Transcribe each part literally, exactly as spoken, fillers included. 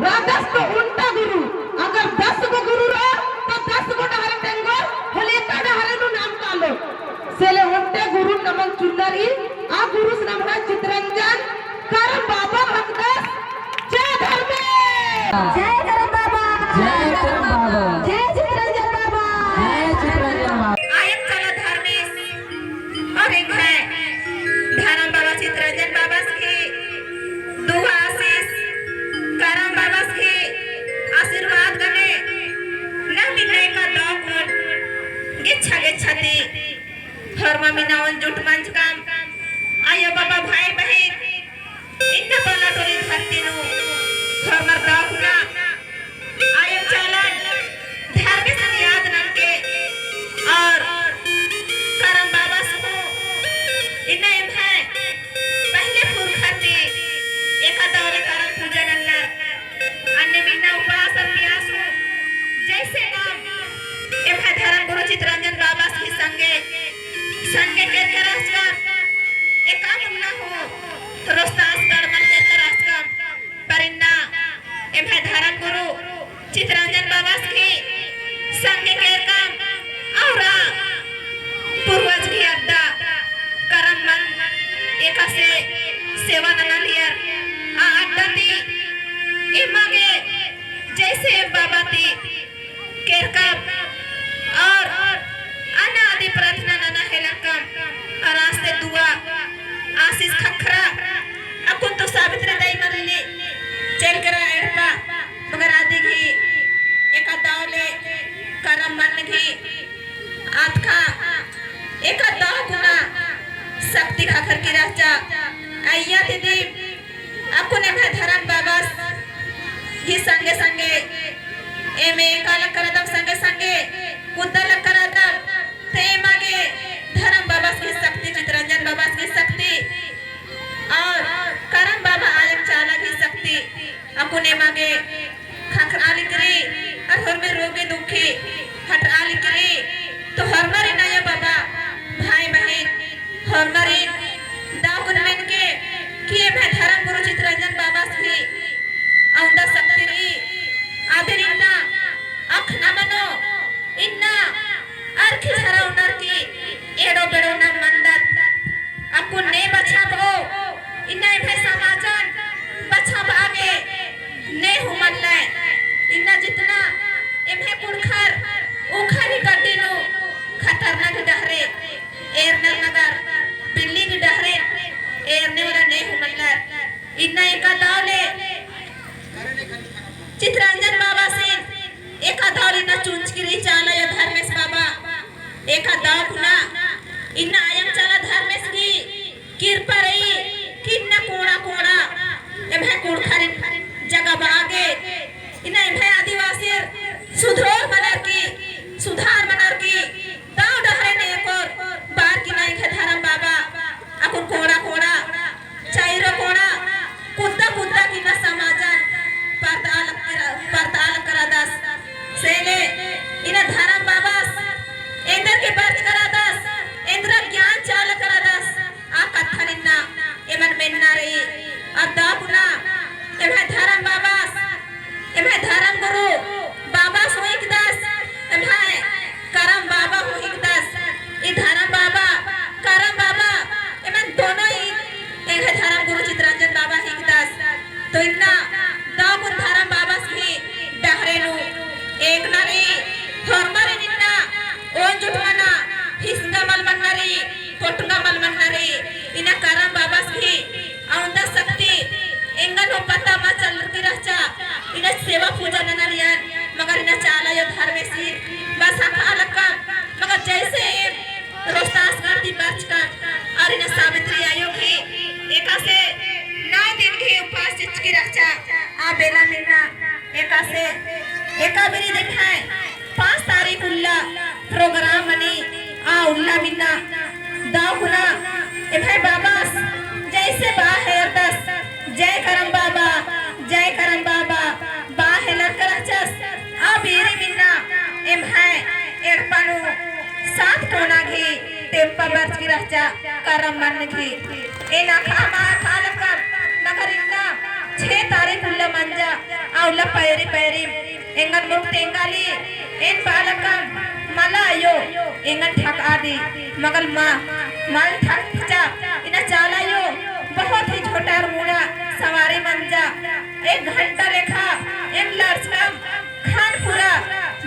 रअदस तो ओन्टा गुरु, अगर दस गो गुरु रओ, तो दस गो डहरे तेंगो, होले एका डहरे नू नाम कालो। से ले ओन्टे गुरु नमन चुन्नर ई, आ गुरुस नम्है चितरंजन करम बाबा हिकदस। जय धर्मेस। जय करम बाबा। जय करम बाबा। जय चितरंजन बाबा। जय चितरंजन बाबा। आयम चला धर्मेस और एंग्है धरम बाबा चितरंजन बाबस गही दुआ आशीष, करम बाबस गही आशीर्वाद गने नाम इन्ना एका दव कुन गेच्छा गेच्छा ती होरमा मना ओन जुट मंजकम। आयो बाबा, भाई बहिन, इन्ना टोला टोली धरती नू होरमर दव कुना आयम चालन धर्मेसन याद ननके और करम बाबस हूँ इन्ना एम्है पहले पुरखर ती एका दव ले करम पूजा नन्नर। अन्नेम इन्ना उपास और पियास हूँ जैसे नाम एम्है धरम गुरु चितरंजन बाबस गही संगे संगे केरका रहचकम, एका मुन्ना हूँ रोस्तास गड़मन केरका रहचकम। पर इन्ना एम्है धरम गुरु चितरंजन बाबस गही संगे केरकम और आ पूर्वज गही अड्डा करम मन एकासे सेवा ननालियर आ अड्डा ती एमा गे जैसे एम बाबा ती केरकम और अनादि प्रार्थना नना हेलरकम और आस्ते दुआ आशीष ख़क्खरा। अक्कुन तो सावित्री दाई मल्ली चेलकरा एड़पा मगर अदी गही एका दव ले करम मन गही अतख़ा एका दव कुना शक्ति ख़क्खरकी रहचा। अइय्या ती दिम अक्कुन एम्है धरम बाबस गही संगे संगे एम एका लक्करदम संगे संगे कुद्दा लक्करदम ते एमा गे धरम बाबस गही शक्ति, चितरंजन बाबस गही शक्ति और करम बाबा आयम चाला गही शक्ति अक्कुन एमा गे ख़क्खरा लिकरी और होरमर रोगे दुखी हटरा लिकरी। तो होरमर इन्ना आयो बाबा, भाई बहिन, होरमर इन्ना दव कुन मेनके कि एम्है धरम गुरु चितरंजन बाबस गही अवंदा शक्ति रई। अदिन इन्ना अख़ना मनो, इन्ना अरखी झरा ओनर की एड़ो बेड़ो नाम मन्दत। अक्कुन ने बछाबओ, इन्ना एम्है समाजन बछाबआ गे ने हूँ मल्लय। इन्ना जितना एम्है कुँड़ुख़र उख़र ही गड्डी नू खतरनाक डहरे एरनर मगर बिल्ली गही डहरे एरने वाला ने हूँ मल्लर। इन्ना एका दव ले चितरंजन बाबासिन एका दव ले इन्ना चुंचकी रई चाला आयो धर्मेस बाबा। एका दव कुना इन्ना आयम चाला धर्मेस गही किरपा रई कि इन्ना कोड़ा कोड़ा एम्है कुँड़ुख़रिन जगाबआ गे इन्ना एम्है आदिवासिर सुधरोर मनर की, सुधार मनर की, दव डहरे ने एकोर बार की ना एंग्है धरम बाबा अक्कुन कोड़ा कोड़ा, चाइरो कोड़ा, कुद्दा कुद्दा की ना समाजन परता लक-, परता लकरदस। से ले इन्ना धरम बाबस एन्देर के बरचकरदस, एन्देर ज्ञान चालकरदस। आ कत्थन इन्ना एमन मेन्ना रई। अरा दव कुना एम्है धरम बाबास, एम्है धरम गुरु बाबास हूँ हिकदस, एम्है करम बाबा हूँ हिकदस। ई धरम बाबा, करम बाबा, एमन दोनों ही एम्है धरम गुरु चितरंजन बाबा हिकदस। तो इन्ना दव कुन धरम बाबास ही डहरे नू एकना रई, होरमर इन्ना ओन जुट मना, हिसगा मल मन्ना रई, कोटना मल मन्ना रई, इन्ना करम बाबास गही अवंदा शक्ति एंगन हूँ पता मा चलरकी रहचा। इन्ना सेवा पूजा ननालियन, मगर इन्ना चाला आयो धर्मेसी बस ख़क्खआ लक्कम, मगर जैसे एम रोस्तासगढ़ ती बरचकम, अरा इन्ना सावित्री आयो गही एकासे नौ दिन गही उपास चिचकी रहचा। आ बेला मन्ना एकासे एका बिरी दिम है पाँच तारीख उल्ला program मनी। आ उल्ला मन्ना दव कुना एम्है बाबास जैसे बआ हेलरदस, जय करम बाबा, जय करम बाबा, बआ हेलरका रहचस। आ बिरी मन्ना एम्है एड़पा नू सात टोना गही टेम्पा बरचकी रहचा करम मन गही। एन अख़आ मा अख़आ लक्कम, मगर इन्ना छह तारीख उल्ला मंजा। उल्ला पैरी पैरी एंगन मुरुक तेंगाली, एन बालकम मला आयो, एंगन ठकआदी, मगर मा, मल ठकचा, इन्ना चाला आयो, बहुत ही झोटार मुड़ा सवारी मंजा, एक घंटा लेखा, एम लड़चकम, खान पूरा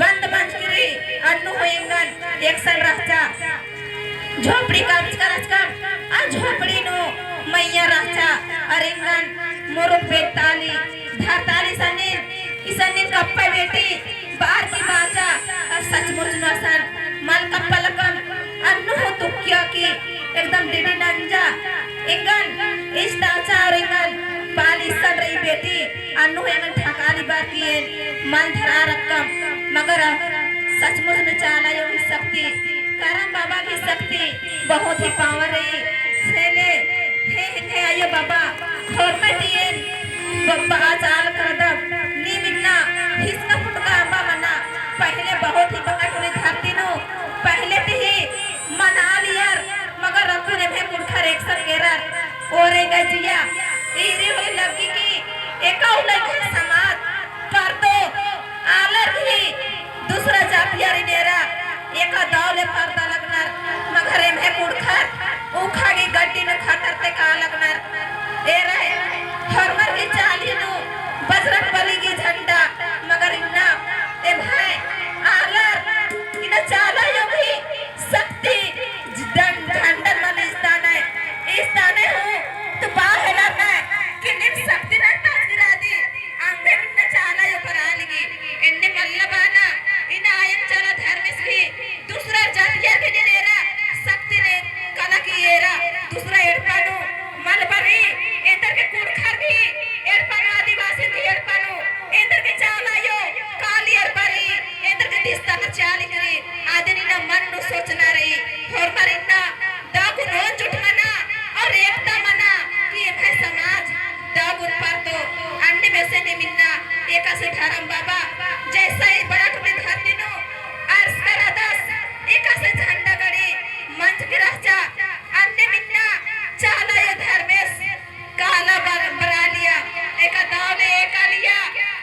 बंद मंजकी रई, अन्नु हूँ एंगन एकसन रहचा। झोपड़ी कमचका रहचकम, आ झोपड़ी नू मइय्याँ रहचा, अर एंगन मुरुक बेद्दाली, धरदाली सन्निन, इसन्निन कप्पा बेटी, बार की बाचा, अर सचमुच नू असन मल कप्पा लकम, अन्नु हूँ तुक्किया की एकदम डिडी नंजा, एंगन इजताचा अर एंगन बाली इसन रई बेटी, अन्नु हूँ एंगन ठकाली बार की एन मल धरआ रक्कम, मगर सचमुच नू चाला आयो ही शक्ति, करम बाबा की शक्ति बहुत ही power रई। सेले हे, हे, हे आयो बाबा, होरमर ती एन बाबा चाला करदम, नीम इन्ना हिसका फुटका अम्बा मना, पहले बहुत ही बका टोली धरती नू, पहले ती ही मना लियर, मगर अक्कुन एम्है कुँड़ुख़र एकसन केरर, ओरे गजिया, ईरी होई लग्गी की एका उल्ला एम्है समाज परदो आलर ही दूसरा जातियारिन एरा एका दव ले परदा लगनर, मगर एम्है कुँड़ुख़र उखा गे गड्डी नू खतरते का लगनर। एरा होरमर गे चाली नू बजरंग बली गे झंडा, मगर इन्ना एम्है आलर इन्ना चाला आयो ही शक्ति डं-, डंडन मल इजतानय, इजतानय हूँ तो बा हेलरनय कि नीम शक्ति नंजकी रअदी। अम्बे इन्ना चाला आयो बरआ लगी, एन्ने मल्ला बअना, इन्ना अयंग चाला धर्मेस गही दूसरा जातियर गही एरा शक्ति ने कला की एरा दूसरा एड़पा नू मल बरई, एन्देरगे कुँड़ुख़र गही एड़पा नू, आदिवासी गही एड़पा नू, एन्देरगे चाला आयो काली एड़पा रई, एन्देरगे दिस्ता चाली करी, आदिन इन्ना मन नू सोचना रई, होरमर इन्ना दव गुन ओन जुट मना और एकता मना कि एम्है समाज दव गुन परदो। अन्ने बेसे नीम इन्ना एकासे धरम बाबा जैसा ई बड़ा टोली धरती नू अरस करदस, एकासे झंडा गड़ी मंजकी रहचा, अन्ने इन्ना चाला आयो धर्मेस काला बर-, बरआ लिया, एका दव ले एका लिया,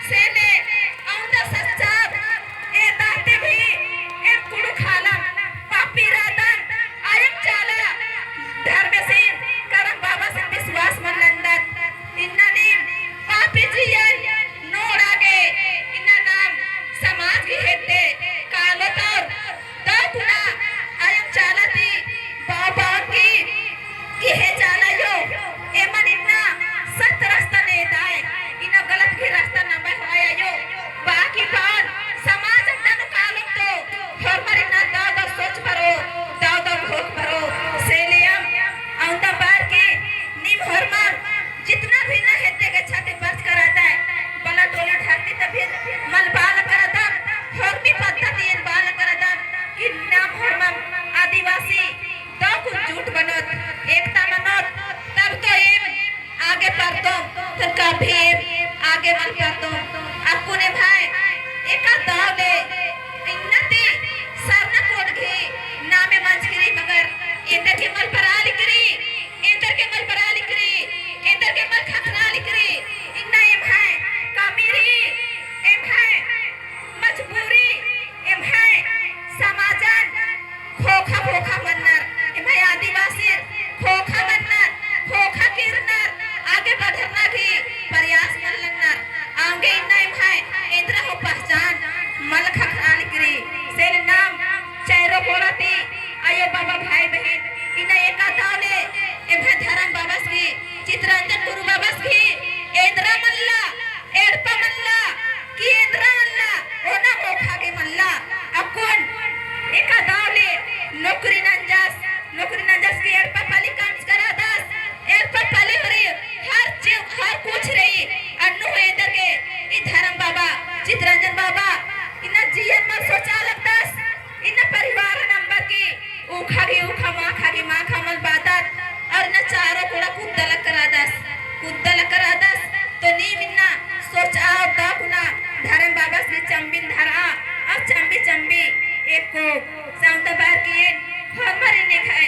सेले अवंदा सच्चा, एरदर ती भी, एम कुँड़ुख़ आलम, पापी रअदम, अयंग चाला, धर्मेसिन, करम बाबासिन विश्वास मल नन्दत, इन्ना नीम, पापी जियन, नोड़ा गे, इन्ना नाम, समाज गही हेद्दे, कालोत और, दव गुना, अयंग चाला ती, बाबा की, कि हे चाला आयो, एमन इन्ना सत रस्ता नू एदय, इन्ना गलत गही रस्ता नम्बय होय आयो। बाकी पान समाज अड्डा नू कालोत तो, होरमर इन्ना दव दव सोच बरो, दव दव घोख बरो, सेले अम, अवंदा बार की नीम होरमर, जितना भी इन्ना हेद्दे गेच्छा ती बरचका रअदय, बला टोला धरती ती भी मल बालका रअदम, होरमी पद्दा ती एन बालका रअदम, कि नाम होरमम आदिवासी, दव गुन जुट मनोत, एकता मनोत, तब तो एम आगे परदोम, तो कभी एम आगे मल परदोम। अक्कुन एम्है, एका दव ले, इन्ना ती सरना code गही नामे मंजकी रई मगर, एन्देरगे मल बरआ लगी रई, एन्देरगे मल बरआ लगी रई, एन्देरगे मल ख़क्खरआ लगी रई, इन्ना एम्है कमी रई, एम्है मजबूरी, एम्है समाजन खोखा खोखा मन्नर, एम्है आदिवासिर खोखा मन्नर, खोखा किर्रनर, आगे बढ़रना गही प्रयास मल नन्नर। औंगे इन्ना एम्है एन्दरा हो पहचान मल ख़क्खरआ लगी रई। सेले नाम चैरो कोड़ा ती आयो बाबा भाई बहिन, इन्ना एका दव ले एम्है धरम बाबस गही, चितरंजन गुरु बाबस गही एन्दरा मल्ला, एड़पा मल्ला, कि एन्दरा मल्ला, ओना मोखा गे मल्ला। अक्कुन एका दव ले नौकरी नंजस, नौकरी नंजस की एड़पा पल्ली कमचका रअदस, एड़पा पल्ली होरी हर चीज, हर कुछ रई, अन्नु एन्देरगे ई धरम बाबा, चितरंजन बाबा, इन्ना जियन मल सोचआ लगदस, इन्ना परिवार नंबर की, उखा गे उखा, माखा गे माखा मल बअदत, और इन्ना चारो कोड़ा कुद्दा लक्करदस, कुद्दा लक्करदस, तो नीम इन्ना सोचआ और दव गुना धरम बाबस गही चम्बिन धरआ, और चम्बी चम्बी एको सौंदा बार की एन होरमर इन्ने खाए,